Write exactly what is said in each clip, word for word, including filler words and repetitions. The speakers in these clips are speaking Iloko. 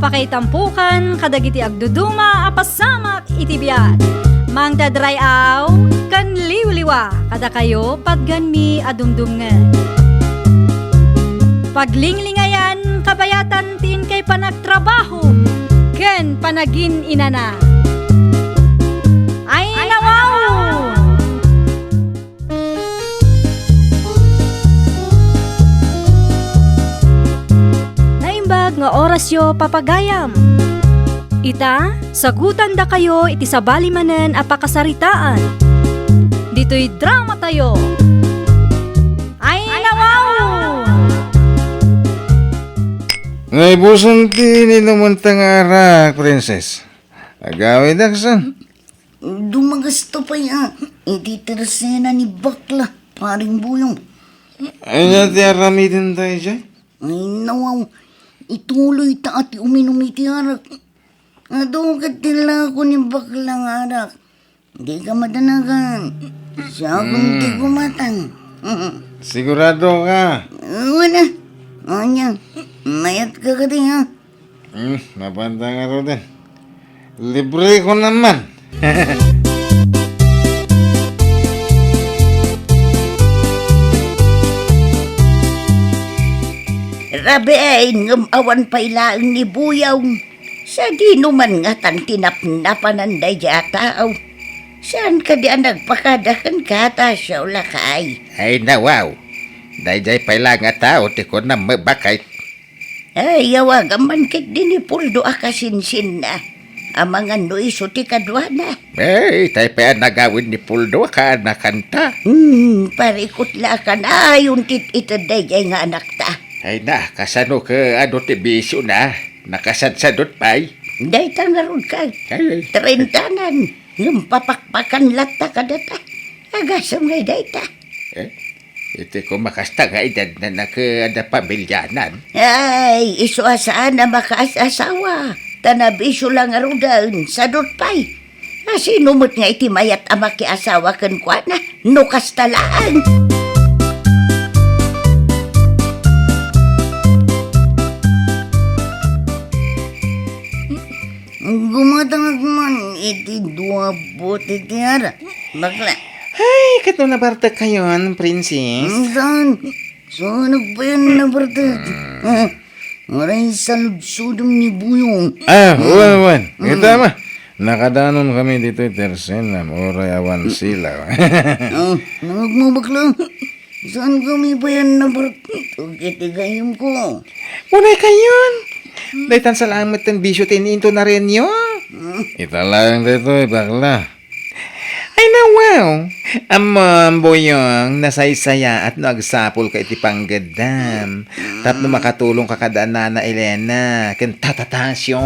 Pakaitampokan kadagiti agduduma a pasamak iti biag. Mangted ray-aw ken liwliwa kadakayo patganmi a dumdumngeg. Paglinglingayan kabayatan ti inkay panagtrabaho ken panagin-inana. Ay, nawaw! Naimbag nga orasyo, papagayam. Ita, sagutandakayo iti sabali manen a pakasaritaan. Ditoy dramatayo. Ay, nawaw! Naibusen ti ninumonta nga arak, Princess. Agawidaksan. Dumagasta pay a, iti tersena ni bakla, paring Buyong. Ania ti aramidenta idiay? Ay, nawaw, ituloy ta a ti uminum iti arak. Adu ket ti lako ni bakla nga arak. Dika madanagan. Siakon ti gumatang. Sigurado ka? Wala. Ania, mayat ka kadi, ha? Hmm, mabanda nga ruden. Libre ko naman. Rabiin ngem awan pay laeng ni Buyong. Sadino man ngatan ti napnapanan daydiay a tao? Saan kadi a nagpakada kenka, Tasyo, lakay? Ay, nawaw. Daydiay pay laeng a tao ti kunam met, bakay. Ay, awagam man ketdi ni Puldo a kasinsinna. Amangan no isu ti kaduana. Ay, tay pay a nagawid ni Puldo a kaanakanta. Hmm, parikot la a kanayon ti ited daydiay nga anakta. Ay na, kasano ket adu ti bisiona? Nakasadsadot pay? Dayta ngarud ka. Ay, ay. Trentanan. Ngem papakpakan latta kadata. Agasem ngay dayta. Eh? Iti koma kasta nga edadna, naka-, adda pamilianan. Ay, isu a saan a makaas-asawa. Ta nabisio la ngaruden, sadot pay. A, sino met nga iti mayat a makiasawa kenkuana? No kasta laeng. Gumatangak man iti dua bote ti arak, bakla. Ay, ket no nabartekkayon, Princess? Mm, saan? Saan nagpayan nabartek? Ah, maray saludsodem ni Buyong. Ah, wen, wen. Ita, ma. Nakadanon kami ditoy tersenam, uray awan silaw. Ah, nangagmabakla. Saan kami payan nabartek iti gayem ko? Unay kayon. Daytan sa laeng met ti bisio ti ininto na renyo. Ita laeng daytoy, bakla. Ay, nawaw. Ammom, Buyong, nasaysayaat no agsapulka iti panggeddam. Tapno makatulongka kada Nana Elena ken Tata Tasyo.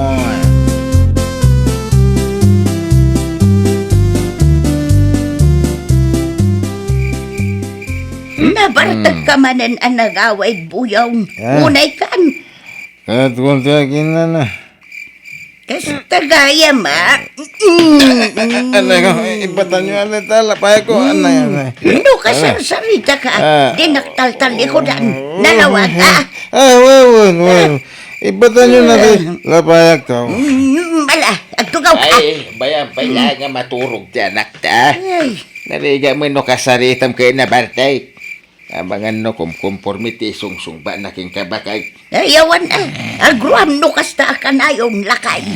Nabartekka manen a nagawid, Buyong. Ah. Unay kan. Ket kunti a kinana. Kasta gayam, a. Anay ko, ibatan nyo, anay, ta, lapay ko, anay, anay. No kasarsaritaka, ah, dinak taltalikudan, nalawag, a. Ah, wen, wen, wen. Ibatan nyo na ti lapayak to. Mm, ala, agtugaw ka. Ay, bayam pay la nga maturog ti anakta. Ay. Narigat met no kasaritam ket nabartek. Amangan no kumkumpormi ti sungsungbatna kenka, bakay. Ay, awan, a. Agruam no kasta a kanayon, lakay.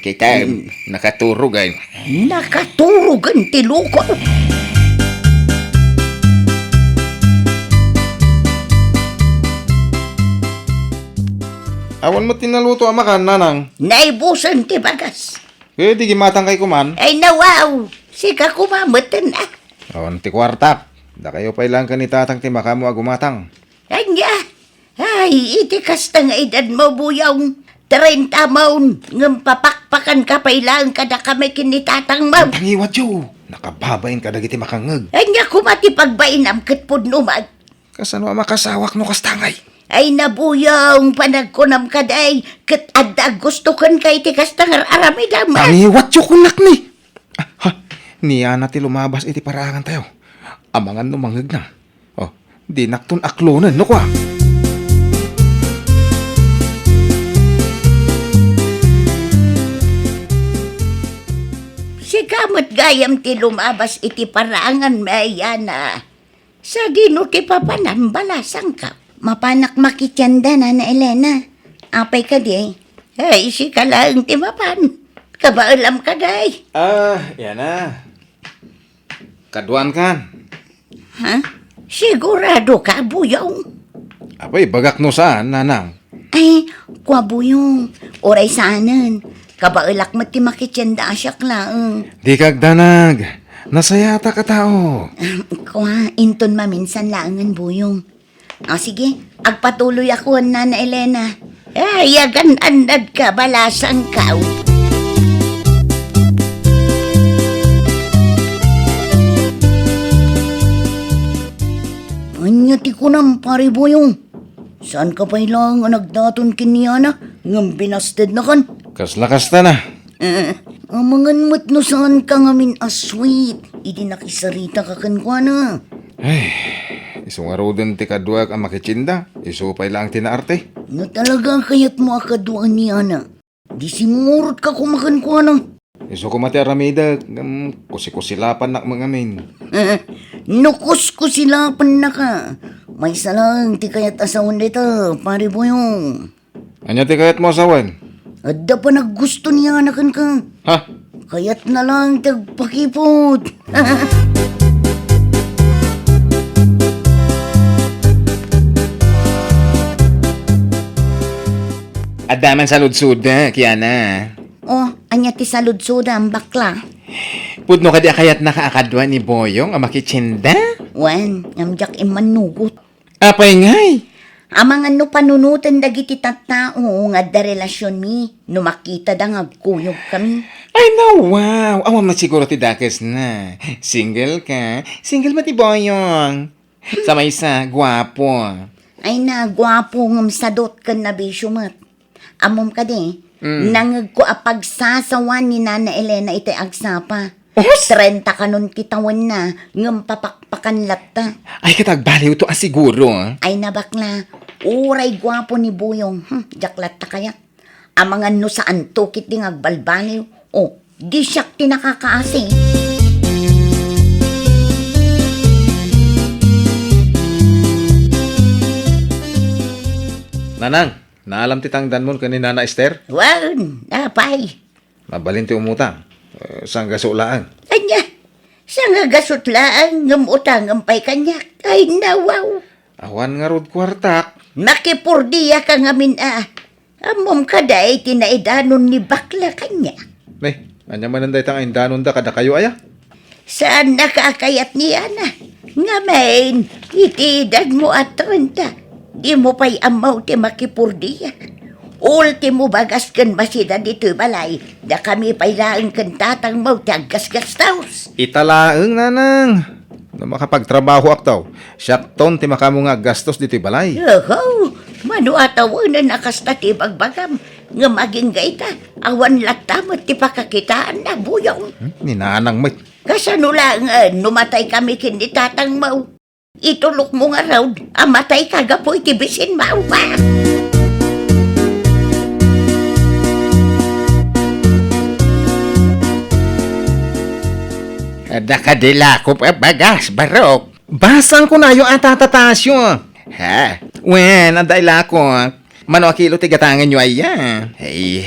Kita, nakaturogan. Nakaturogan ti loko. Awan met ti naluto a makan, nanang. Naibusen ti bagas. Eh, di gimatangkay kuman. Ay, nawaw. Sika koma meten, a. Awan ti kuartak. Dakayo pay laeng ken ni tatang ti makaammo a gumatang. Ania? Ay, iti kasta nga edadmo, Buyong. Trenta mon, ngem papakpakanka pay laeng kadakami ken ni tatangmo. Tangiwatyo, nakababain kadagiti makangngeg. Ania koma ti pagbainam ket pudno met? Kasano a makasawak no kasta ngay? Ay, na, Buyong, panagkunam kadi, ket adda aggusto kenka iti kasta nga ar-aramidem. Tangiwatyo, kunak ni. Ah, ha, ni Ana ti lumabas iti paraangantayo. Amangan no mangngegna. Oh, dinakton aklonen, no kua? Sika met gayam ti lumabas iti parangan, Mariana. Sadino ti papanam, balasangko? Mapanak makitienda, Nana Elena. Apay kadi? Ay, sika laeng ti mapan. Kabaelam kadi. Ah, yana. Kaduan kan. Ha? Sigurado ka, Buyong? Apay, bagak no saan, nanang. Ay, kua, Buyong. Uray saanen. Kabaelak met ti makitienda a siak laeng. Dika agdanag. Nasayatak a tao. Kua, inton maminsan laengen, Buyong. O, sige, agpatuloyak, Nana Elena. Ay, agan-annadka, balasangko. Ania ti kunam, Pari Buyong? Saanka pay laeng a nagdaton ken ni Ana, ngem binastednakan? Kasla kasta na. Eh, amangan met no saanka ngamin a sweet idi nakisarita ka kenkuana. Ay, isu ngaruden ti kaduak a makitienda, isu pay laeng ti naarte. No talaga kayatmo a kaduaan ni Ana, di simmurot ka koma kenkuana. Isu koma ti aramidek, ngem kusikusilapannak met ngamin. No kuskusilapannaka, maysa laeng ti kayat a sawen dayta, Pari Buyong. Ania ti kayatmo a sawen? Adda panaggusto ni Ana kenka. Ha? Kayatna laeng ti agpakipot. Adda man saludsodek, Ana. O, ania ti saludsodam, bakla? Pudno kadi a kayatnaka a kadua ni Boyong a makitienda? Wen, ngem diak immanugot. Apay ngay? Amangan no panunoten dagiti tattao nga adda relasionmi no makitada nga agkuyogkami. Ay, nawaw! Awan met siguro ti dakesna. Single ka? Single met ni Boyong. Sa maysa, guapo. Ay na, guapo ngem sadot ken nabisio met. Ammom kadi, mm, nangegko a pagsasawan ni Nana Elena itay agsapa. Os! Trenta kanon ti tawenna, ngem papakpakan latta. Ay, ket agbaliwto a siguro, ah. Ay na, bakla, uray guapo ni Boyong, hmm, diak latta kayat. Amangan no saanto ketdi nga agbalbaliw. O, di siak ti nakakaasi. Nanang, naalam ti tangdanmon ken ni Nana Esther? Wen, apay. Mabalin ti umutang. Eh, sanggaso laeng. Ania? Sangagasot laeng ngem utangem pay kaniak. Ay, nawaw. Awan ngarud kuartak. Makipurdiaka ngamin a. Ammom kadi ti naidanon ni bakla kaniak. Ne, ania manen dayta nga indanonda kadakayo aya? Saannaka a kayat ni Ana. Ngamin, iti edadmo a trenta, dimo pay ammo ti makipurdia. Ultimo bagas ken masida ditoy balay, dakami pay laeng ken tatangmo ti aggasgastos. Ita laeng, nanang. No makapagtrabahoak taw, siakton ti makaammo nga aggastos ditoy balay. Oho, mano a tawenen a kasta ti ibagbagam, ngem agingga ita, awan latta met ti pakakitaanna, Boyong. Hmm, ni nanang met. Kasano laengen no mataykami ken ni tatangmo? Itulokmo ngarud a matayka gapu iti bisinmo. Adda kadi lakob a bagas, barok? Basang kunayo a tatatasyo. Ha? Wen, adda ilako. Mano a kilo ti gatanganyo aya? Ay,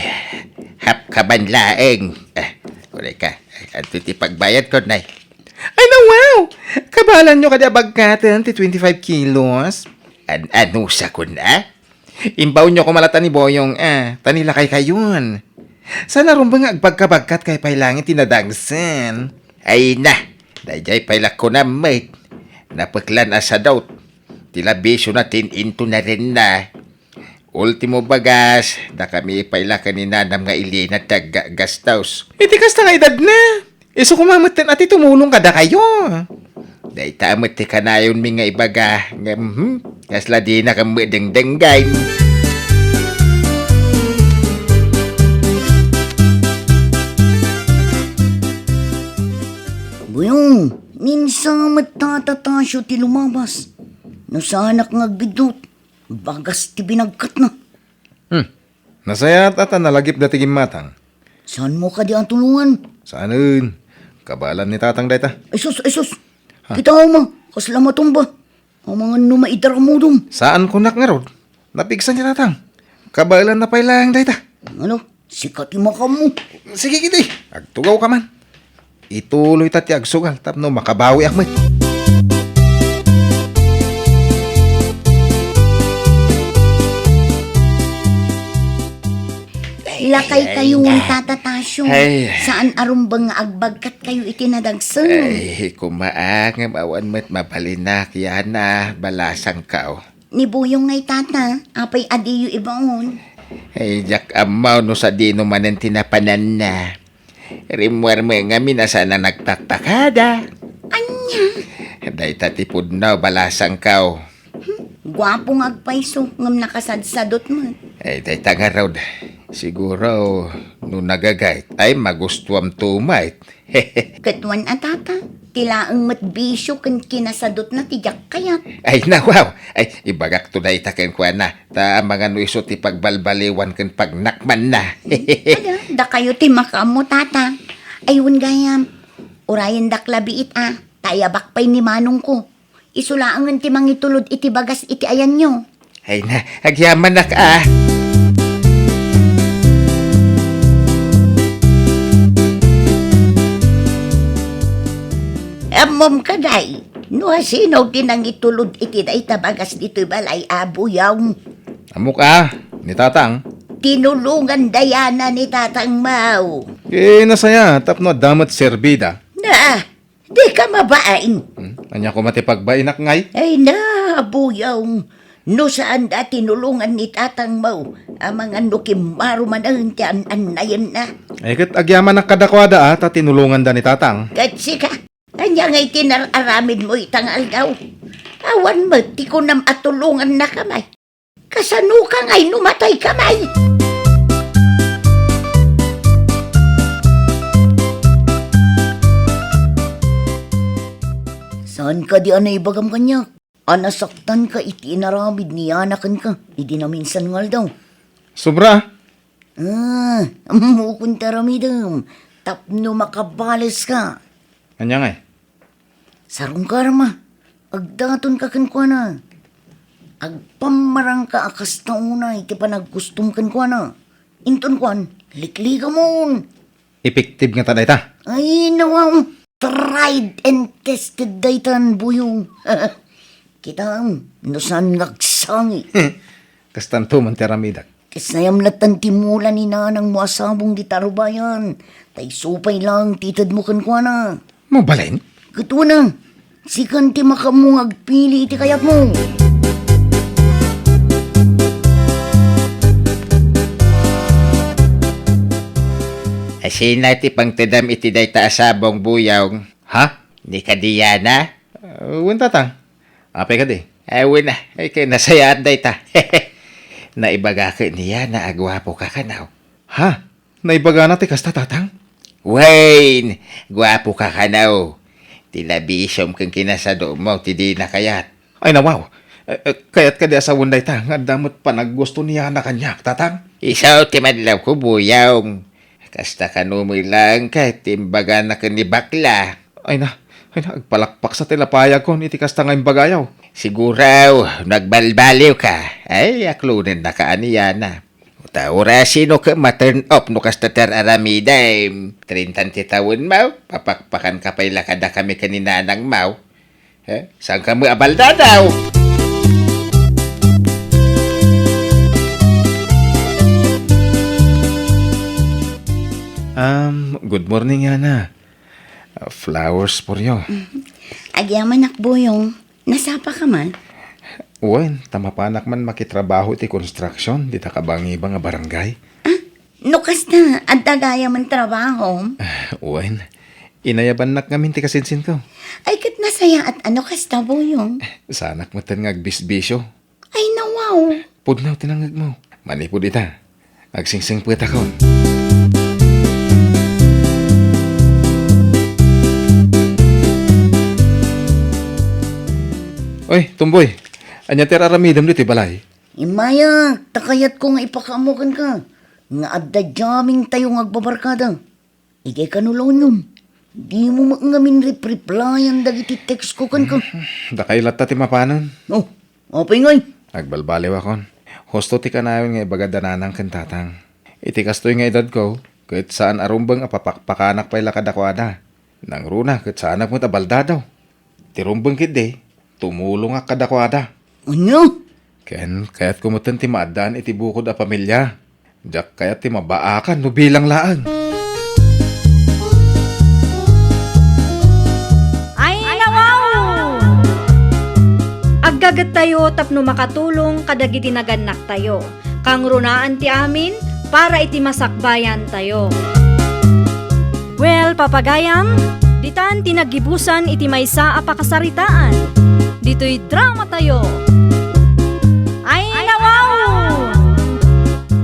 hapkaban laeng. Eh, kunay ka, anto ti pagbayadko, nay? Ay, nawaw! Kabalanyo kadi a bagkaten ti twenty-five kilos? An-, anusa kuna? Imbaonyo koma latta ni Boyong, a, ta ni lakaykayon. Saan a rumbeng nga agbagkabagkat kay pay laeng ti nadangsen. Ay na, daydiay pay la kunam met. Napeklan a sadot. Ti la bisiona tin-into na renna. Ultimo bagas, dakami pay la ken ni nanam nga ilina ti aggastos. Iti kasta nga edadna, isu koma metten a ti tumulong kadakayo. Dayta met ti kanayonmi nga ibaga, nga, mhm, kasla dina ken met dengdenggen. Boyong, minsan met tatatasyo ti lumabas. No saanak nga agbiddut, bagas ti binagkatna. Hmm. Nasayaat a ta nalagipda ti gimmatang. Saanmo kadi a tulongan? Saanen. Kabaelan ni Tatang dayta. Ay sus, ay sus. Ha? Kitaem a, kasla matumba. Amangan no maidaramudom. Saan kunak ngarud. Napigsa ni Tatang. Kabaelanna pay laeng dayta. Ano? Sika ti makaammo. Sige, kidi. Agtugaw ka man. Ituloy ta ti agsugal tapno makabawiak met. Lakay kayo, Tata Tasyo. Ay. Saan a rumbeng nga agbagkat kayo iti nadagsen? Ay, kumaak, ngem awan met mabalinak, Yana, balasangkaw. Ni Buyong ngay, Tata, apay a diyo ibaon? Ay, diak ammo no sadino manen ti napananna. Rimmuar met ngamin a saan a nagpakpakada. Ania? Dayta ti pudno, balasangkaw. Hmm, guapo nga agpayso, ngem nakasadsadot met. Ay, dayta ngarud. Siguro, no nagagayt, ay magustuam tumayt. Ket wen a, Tata, ti laeng met bisio ken kinasadotna ti diak kayat. Ay, nawaw! Ay, ibagakto dayta kenkuana, ta amangan no isu ti pagbalbaliwan ken pagnakmanna. Ada, dakayo ti makaammo, Tata. Ay, wen gayam, urayendak la biit a, ta ayabak pay ni manongko. Isu laengen ti mangitulod iti bagas iti ayanyo. Ay na, agyamanak a. Ammom kadi, no asino ti nangitulod iti dayta bagas ditoy balay a Buyong? Ammok a, ni Tatang. Tinulongan dayana ni Tatang Mau. Eh, nasaya, tapno adda met serbida. Na, Dika mabain. Hmm? Ania koma ti pagbainak ngay? Ay na, Buyong. No saanda tinulongan ni Tatang Mau, amangan no kimmaro manen ti an-annayenna. Ay, ket agyamanak kadakuada, a, ta tinulonganda ni Tatang. Ket sika, ania ngay ti nar-aramidmo ita nga aldaw? Awan met ti kunam a tulongannaka met. Kasanoka ngay no matayka met? Saan kadi a naibagam kaniak a nasaktanka iti inaramid ni Yana kenka idi naminsan nga aldaw? Sobra. Ah, ammokon ti aramidem tapno makabaleska. Ania ngay? Sarungkarma, agdatonka kenkuana. Agpammarangka a kasta unay ti panagkustom kenkuana. Inton kuan, likligamon. Effective ngata dayta? Ay, nawaw. Tried and tested daytan, Buyong. Kitaem, no saan nga agsangi. Kastanto man ti aramidak. Kasayam lattan ti mula ni nanangmo a sabong dita rubayan, ta isu pay laeng ti itedmo kenkuana. Mabalin? Ket wen a, sikan ti makaammo nga agpili iti kayatmo. Asino ti pangtedam iti dayta a sabong, Buyong? Ha? Ni kadi Yana? Ah, wen, Tatang. Apay kadi? Ay, wen a. Ay, ket nasayaat dayta. Naibaga ket ni Yana a guapoka kano. Ha? Naibagana ti kasta, Tatang? Wen, guapoka kano. Ti labisiom ken kinasadomo ti dina kayat. Ay, nawaw. Eh, eh, kayat kadi a sawen dayta nga adda met panaggusto ni Yana kaniak, Tatang? Isu ti madlawko, Buyong. Kasta kano met laeng ket ti imbagana ken ni bakla. Ay na, ay na, agpalakpaksa ti lapayagkon iti kasta nga imbagayo. Siguro, nagbalbaliwka. Ay, aklonennaka a ni Yana. Ta urasino ket ma-turn off no kasta ti ar-aramidem. Trinta ti tawenmo, papakpakanka pay la kadakami ken ni nanangmo. Eh, saanka met a baldadaw? Um, good morning, Yana. Uh, flowers for you. Agyamanak, Buyong. Nasapaka man? Wen, ta mapanak man makitrabaho iti construction dita kabangiba nga barangay. Ah, no kasta, adda gayam a trabahom? Wen, inayabannak ngamin ti kasinsinko. Ay, ket nasayaat a no kasta, Buyong. Saanak metten nga agbisbisio. Ay, nawaw. Pudno ti nangngegmo. Manipud ita, agsingsingpetakon. Oy, Tumboy, ania ti ar-aramidem ditoy balay? Immayak, ta kayatko nga ipakaammo kenka nga adda diamin tayo nga agbabarkada. Ikay kano la, Onyom, dimo met ngamin rep-replyan dagiti text ko kenka. Dakay latta ti mapanen. Oh, apay ngay? Agbalbaliwakon. Husto ti kanayon nga ibagada nanang ken tatang. Iti kastoy nga edadko, ket saan a rumbeng a papakpakanak pay la kadakuada. Nangruna ket saanak met a baldado. Ti rumbeng ketdi, tumulongak kadakuada. Ania? Ken kayatko metten ti maaddaan iti bukod a pamilia. Diak kayat ti mabaakan no bilang laeng. Ay, nawaw! Aggagettayo tapno makatulong kadagiti nagannaktayo. Kangrunaan ti amin para iti masakbayantayo. Well, papagayam, ditan ti naggibusan iti maysa a pakasaritaan. Ditoy dramatayo. Ay, nawaw!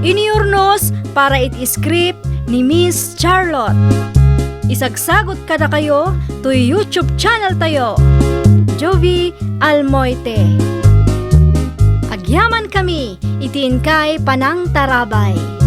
Inurnos para iti script ni Miss Charlotte. Isagsagot kadakayo toy YouTube channel tayo, Jovie Almoite. Agyamankami iti inkay panangtarabay.